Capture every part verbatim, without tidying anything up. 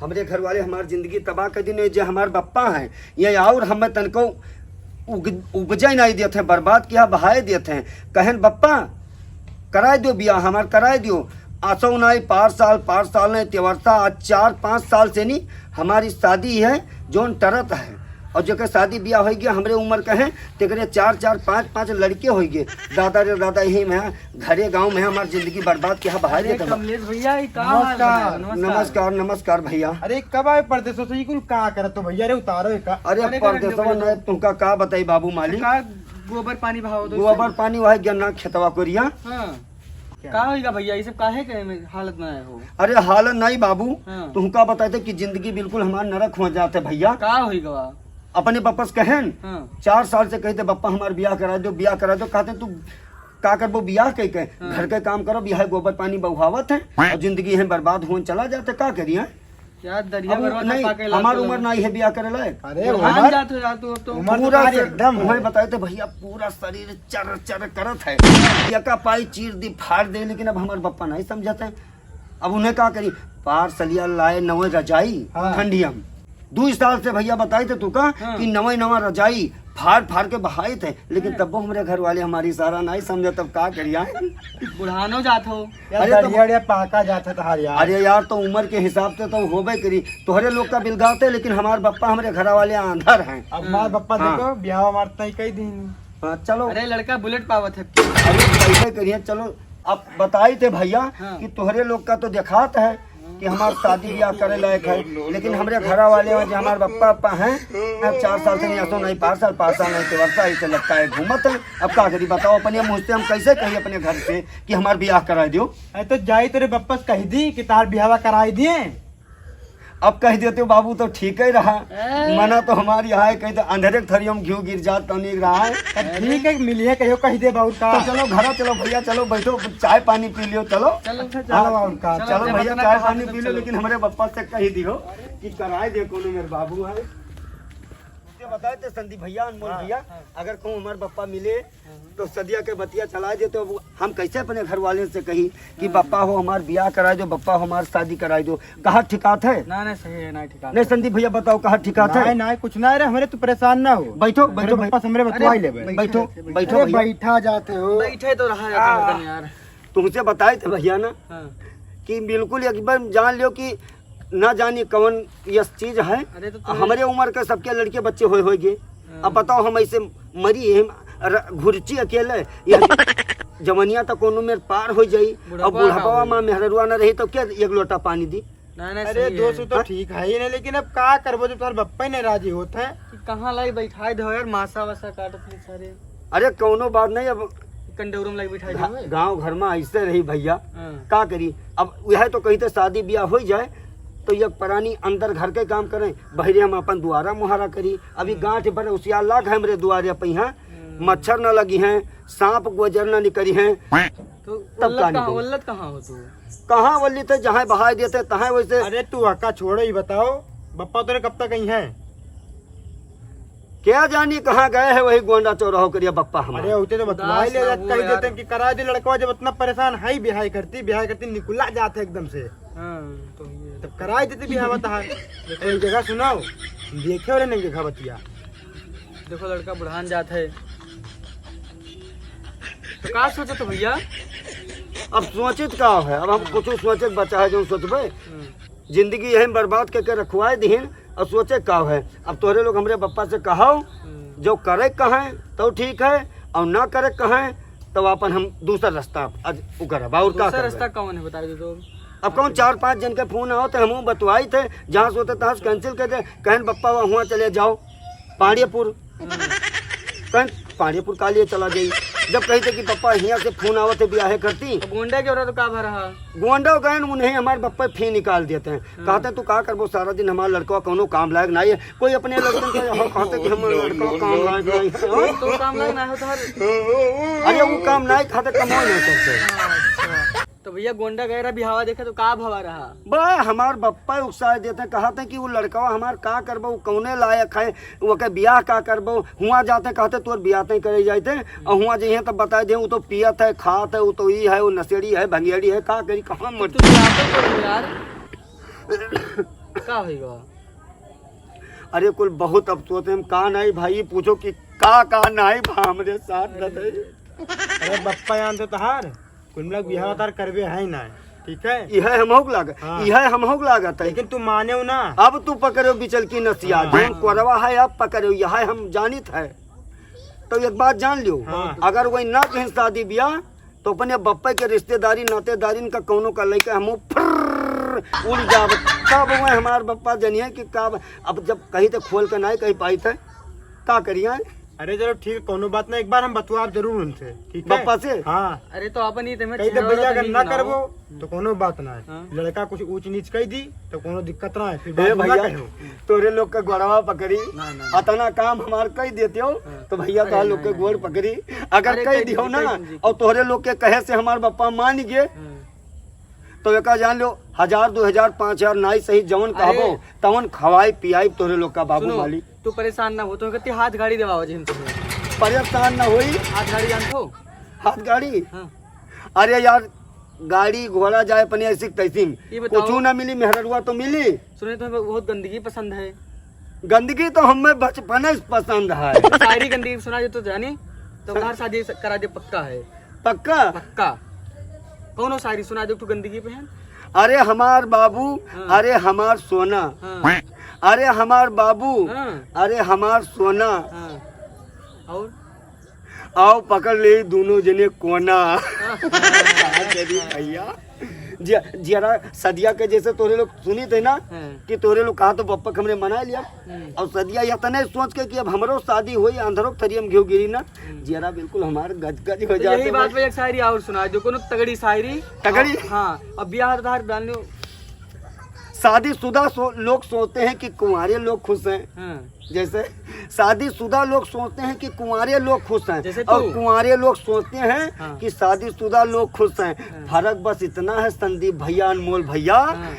हमरे घर वाले हमार जिंदगी तबाह कर दिन, जे हमार बप्पा हैं, ये और हमें तनको उग-, उपजे नहीं देते हैं, बर्बाद किया, बहाए देते हैं। कहन, "बप्पा, कराए दियो बियाह हमार, कराए दियो।" आसो नहीं, पार साल, पार साल नहीं, तेवरता, आज चार पाँच साल से नहीं, हमारी शादी है, जोन टरत है। और जेकर शादी बियाह होइ गया, हमरे उम्र के हैं, तेकरे चार चार, पाँच पाँच लड़के होइ गए। दादा रे दादा, यही में घरे गाँव में हमार जिंदगी बर्बाद किया, बहाए अरे देते हैं। कमलेश भैया, ये का हाल है? नमस्कार। नमस्कार। नमस्कार, नमस्कार भैया। अरे कब आए परदेसों से? ये कुल का करत हो भैया? अरे उतारो ये का। अरे अरे परदेसवा करंट नहीं, तुमका का बताई बाबू मालिक। का गोबर पानी बहाओ दो गोबर से? पानी वही गन्ना खेतवा कोरिया। हाँ। क्या? का होइगा भैया, ये सब काहे के में हालत बनाए हो? अरे हालत नहीं बाबू, हाँ। तुमका बताते कि जिंदगी बिल्कुल हमार नरक हो जाते भैया। का होइगा? अपने बप्पा से कहेन, हाँ। चार साल से कहते, "बप्पा हमार बियाह करा दो, बियाह करा दो।" कहते, "तू का करबो बियाह कह के? हाँ। घर के काम करो, बियाह गोबर पानी बहुआवत है और जिंदगी है बर्बाद होन चला जाते, का करिए?" यार, दरिया अब उ-, बरवा नहीं, पाके हमार लागल उम्र बा। नहीं है बियाह करे लायक। अरे, बुढ़ान उम्र, जात हो यार, तू अब तो। उम्र तो उम्र तुम्हारी से एकदम है। उम्र बताए तो भैया, पूरा शरीर चर चर करत है। एका पाई चीर दी, फाड़ दे, लेकिन अब हमार बप्पा नहीं समझते। अब उन्हें का करी? पार सलिया लाए नवे रजाई, हाँ। ठंडिया में। दू साल से भैया बताई तो तू का हाँ। कि नवे नवा रजाई फाड़ फाड़ के बहाइत है, लेकिन हाँ। तब वो हमरे घर वाले हमारी सारा नहीं समझे, तब का करिया? बुढ़ानो जात हो। यार, अरे तो दरिया उड़िया पाका जात है तहार यार। अरे यार, तो उम्र के हिसाब से तो होबे करी। तोहरे लोग का बिलगाते, लेकिन हमार बप्पा हमरे घरा वाले आंधर हैं। अब हमार बप्पा हाँ। देखो, ब्याह हमार तय कई दिन। हाँ, चलो। अरे लड़का बुलेट पावत है। अरे कैसे करिए, चलो। अब बताई थे भैया हाँ। कि तोहरे लोग का तो देखात है कि हमार शादी ब्याह करे लायक है, लेकिन हमरे घरा वाले हैं, जो हमार बप्पा अप्पा हैं, अब चार साल से नहीं, असो नहीं, पाँच साल, पाँच साल नहीं, तो वर्षा ऐसे लगता है घूमत है। अब का करी बताओ, अपने मुँह से हम कैसे कही अपने घर से कि हमार ब्याह कराए दियो? अरे तो जाई तेरे बप्पा से कह दी कि तार ब्याहवा कराई दिए। अब कह देते हो बाबू तो ठीक ही रहा, ए। मना तो हमारी यहाँ है, कहीं तो अंधेरे के थरिया में घिउ गिर जात तो नहीं रहा है। अब ठीक है, मिलिए कहियो कह दे बाबू का। तो चलो घरा चलो भैया, चलो बैठो, चाय पानी पी लियो, चलो। चलो, अच्छा, चलो चलो, बाबू का। चलो, चलो जब भैया, इतना चाय कहा पानी तो पी लो, चलो। लेकिन हमरे बप्पा से कह दियो कि कराए दे कोनो मेरे बाबू है। तुझे बताए थे संदीप भैया, अनमोल हाँ, भैया, हाँ। अगर कहूँ हमारे बप्पा मिले तो सदिया के बतिया चलाए देते हो। हम कैसे अपने घर वाले से कही कि हाँ। बप्पा हो हमार ब्याह कराए दो, बप्पा हो हमार शादी कराए दो, कहाँ ठिकात है? ना, ना, सही है, ना ठिकात नहीं है। संदीप भैया बताओ कहाँ ठिकात है? नहीं, नहीं, कुछ ना रे, हमरे तू परेशान ना हो। बैठो, अरे बैठो, बप्पा से हमरे अरे, बतवाई लेबे। बैठो, बैठो अरे भैया। बैठा जाते हो। बैठे तो रहा जाता हाँ। है यार। तुमसे बताए थे भैया ना हाँ। कि बिल्कुल एक बार जान लियो कि ना जानी कौन यस चीज है। अरे तो तू हमरे उम्र के सबके लड़के बच्चे होए होए गे। हाँ। अब बताओ हम ऐसे मरी हम र-, घुरची अकेले, ये जवनिया तो कोनो मेर पार हो जाई। बुढ़ापा और बुढ़ापा का होई? माँ मेहररुआ ना रही तो क्या एक लोटा पानी दी? ना, ना, अरे सही दोस्त है। तो हाँ? ठीक है ही नहीं, लेकिन अब का करबो जब तुम्हारे बप्पा ही नहीं राजी होत है। कि कहाँ लाई बैठाए दो यार, मासा वासा काटत नहीं सारे। अरे कौनो बात नहीं, अब कंडौरम लाई बैठाए घा-, दो। गाँव घर में ऐसे रही भैया, हाँ। का करी? अब यह तो कही थे शादी ब्याह हो जाए तो ये परानी अंदर घर के काम करें, बहरे हम अपन दुआरा मुहारा करी। अभी हम्म। गांठ भर उसियार लाग है हमरे दुआरे पे यहाँ, हम्म। मच्छर न लगी हैं, सांप गुजर न निकरी हैं। तो तब उल्लत का कहाँ, निकली? उल्लत कहाँ हो तू? कहाँ वल्ली थे, जहाँ बहाए देते तहाँ वैसे। अरे तू अक्का छोड़ो, ही बताओ बप्पा तोरे कब तक आई हैं? क्या जानी कहाँ गए हैं, वही गोंडा चौराहो करिया बप्पा हमारे। अरे उते तो बतवाई उदास ले ना जात, हो कही यार। देते कि करा दे लड़कवा, जब इतना परेशान है, बिहाई करती, बिहाई करती निकुला जाते एकदम से। हाँ, तो ये तब कराई देते बिहावा तहार। एक जगह सुनाओ, देखे वाले नहीं देखा बतिया। देखो लड़का बुढ़ान जात है। तो का सोचत हो भैया? अब सोचित का है, अब हम हाँ। कुछ सोचे के बचा है जो सोचबे। हम्म। जिंदगी यही में बर्बाद करके रखवाए दिहिन और सोचे का है। अब तोहरे लोग हमरे बप्पा से कहो, हम्म। जो करे कहें तो ठीक है, और ना करे कहें तो अपन हम दूसर रास्ता आज उ करब। और का दूसरा करबे? रास्ता कौन है, बता दो तो। अब कौन चार पांच जन के फोन आओ तो हम बतवाई थे, जहाँ सोते तहाँ से कैंसिल कर दे, कहन बप्पा वहाँ चले जाओ पांडियापुर। हम्म। कहन पांडियापुर का लिए चला जाई? जब कही थे कि बप्पा हियाँ से फोन आवत है, ब्याहे करती। तो गोंडा के औरत का भर रहा? गोंडा गए उन्हें हमारे बप्पा फी निकाल देते हैं। हाँ। कहते तू का करबो, सारा दिन हमारा लड़का कौनो काम लायक नहीं है, कोई अपने लड़कन का यहाँ कहते कि हम लड़का काम लायक नहीं है। हाँ? तो काम लायक ना हो तो हर अरे वो काम नहीं खाते, कमाओ नहीं करते। अच्छा। तो भैया गोंडा गए रहा बिहावा देखे तो का भवा रहा? बा हमार बप्पा उकसाए देते, कहते कि वो लड़कवा हमार का करबो, वो कौने लायक है, वो के बियाह का करबो, हुआ जाते कहते तोर बियाह तय करे जाते, और हुआ जइहे तब बताए दे, वो तो पियत है, खात है, वो तो ई है, वो नशेड़ी है, भंगेड़ी है, का करी, कहाँ मर तू बियाह तो करो यार। का होइगा? अरे कुल बहुत अफसोस है, हम का नाहीं भाई, पूछो कि का का नाहीं भा हमरे साथ बताई। अरे बप्पा जान तो तहार, कुल मिला बियाह तार करबे है ना, ठीक है? यह हमहू के लागत, हाँ। यह हमहू के लागत है। लेकिन तू माने हो ना। अब तू पकड़ो बिचल की नसिया, हाँ। जोन कोरवा है अब पकड़ो, यह हम जानित है। तो एक बात जान लियो, हाँ। अगर वही ना कहीं शादी बियाह, तो अपने बप्पे के रिश्तेदारी नातेदारी इनका कौनो का लइके हम फुर्र उड़ जाब। तब वह हमार बप्पा जनिए कि का ब-, अब जब कही तो खोल के नाहीं कही पाई थे, का करिए? अरे चलो ठीक है, कौनो बात ना, एक बार हम बतुआब जरूर उनसे, ठीक है? बप्पा से? हाँ। अरे तो अपन ही तुम्हें कही दे छेड़ावला भैया, तो अगर नहीं ना बनाओ। करबो, तो कौनो बात ना है। हाँ। लड़का कुछ ऊंच नीच कही दी, तो कौनो दिक्कत ना है, फिर ए बात ना भैया, कहो। तोरे लोग का गोड़वा पकड़ी, ना, ना, ना। अतना काम हमार कही देते हो, हाँ। तो भैया अरे तोहरे लोग ना, के ना, गोड़ ना। पकड़ी, अगर अरे कही कही दियो दीजिए, ना, कही दीजिए। और तोहरे लोग के कहे से हमार बप्पा मान गए, हाँ। तो एका जान लो, हजार, दो हजार, पाँच हजार, नाई सही, जवन अरे। कहबो, तवन खवाई पियाई तोहरे लोग का बाबू सुनो, मालिक। तू परेशान ना हो, तो कहती हाथ गाड़ी देवाओ जी हम तुम्हें। परेशान ना होई। हाथ गाड़ी जानत हो? हाथ गाड़ी? हाँ। अरे यार, गाड़ी घोड़ा जाए अपने ऐसी तैसी। ये बताओ। कुछ ना मिली, मेहररुआ तो मिली। सुने, तुम्हें बहुत गंदगी पसंद है। गंदगी तो हमें बचपने से पसंद है। शायरी गंदगी सुना दे तो जानी, तो घर शादी स-, करा दे, पक्का है। पक्का? पक्का। कौनो शायरी सुना दे तू गंदगी पे है। अरे हमार बाबू, हाँ। अरे हमार सोना। हाँ। अरे हमार बाबू, हाँ। अरे हमार सोना। हाँ। और? आओ पकड़ ले दोनों जने कोना। हाँ। का करी भैया? जि-, जियरा सदिया के जैसे तोरे लोग सुनी थे ना हाँ। कि तोरे लोग कहा तो बप्पा के हमरे मना लिया। हम्म। और सदिया यह तने सोच के कि अब हमरो शादी होई, अंधरो थरियम घिव गिरी ना, हम्म। जियरा बिल्कुल हमार गजगज हो तो जाते यही बात भाई। पे एक शायरी और सुना दो, कोनो तगड़ी शायरी। तगड़ी? और, हाँ, अब ब्याह तो तार डाल लो। शादीशुदा सो-, लोग सोचते हैं कि कुंवारे लोग खुश हैं। हाँ। जैसे शादीशुदा लोग सोचते हैं कि कुंवारे लोग खुश हैं, जैसे और तू। कुंवारे लोग सोचते हैं हाँ। कि शादीशुदा लोग खुश हैं। हाँ। फर्क बस इतना है संदीप भैया, अनमोल भैया, हाँ।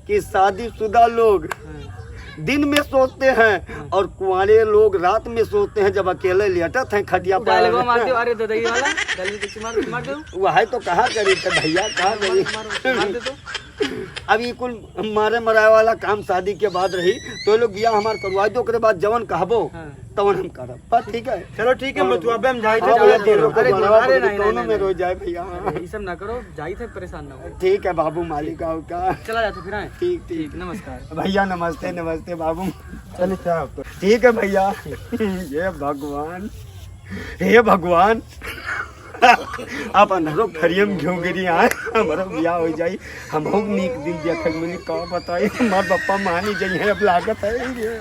कि शादीशुदा लोग हाँ। दिन में सोचते हैं हाँ। और कुंवारे लोग रात में सोचते हैं, जब अकेले लेटत हैं खटिया पर। डायलॉग मार दो, अरे ददई वाला, डायलॉग मार, मार दो। वह है तो कहा करी थे भैया, कहा मार, करी। मार, मार दे तो। अब ये कुल मारे मराए वाला काम शादी के बाद रही, तो ये लोग बियाह हमार करवा दो, ओकरे बाद जवन कहबो, हाँ। तवन हम करब। बस ठीक है। चलो ठीक है, हाँ। बतुआबे हम जाई थे, हाँ, ज्यादा भैया, देर हो अरे, गई। अरे, दोनों नहीं, में नहीं, रोज जाए भैया। अरे, ये सब ना करो, जाई थे, परेशान ना हो। ठीक है बाबू, मालिक आओ का। चला जाते फिर आए। ठीक, ठीक। ठीक, नमस्कार। भैया नमस्ते, नमस्ते बाबू। चलिए, क्या आपको? ठीक है भैया। हे भगवान, हे भगवान, आप अंधरो थरियम घिव गिरी आए, हमरो बियाह हो जाई, हम हो नीक दिन देखक मिली, का बताई, हमार बप्पा मानी जाई है, अब लागत है ये।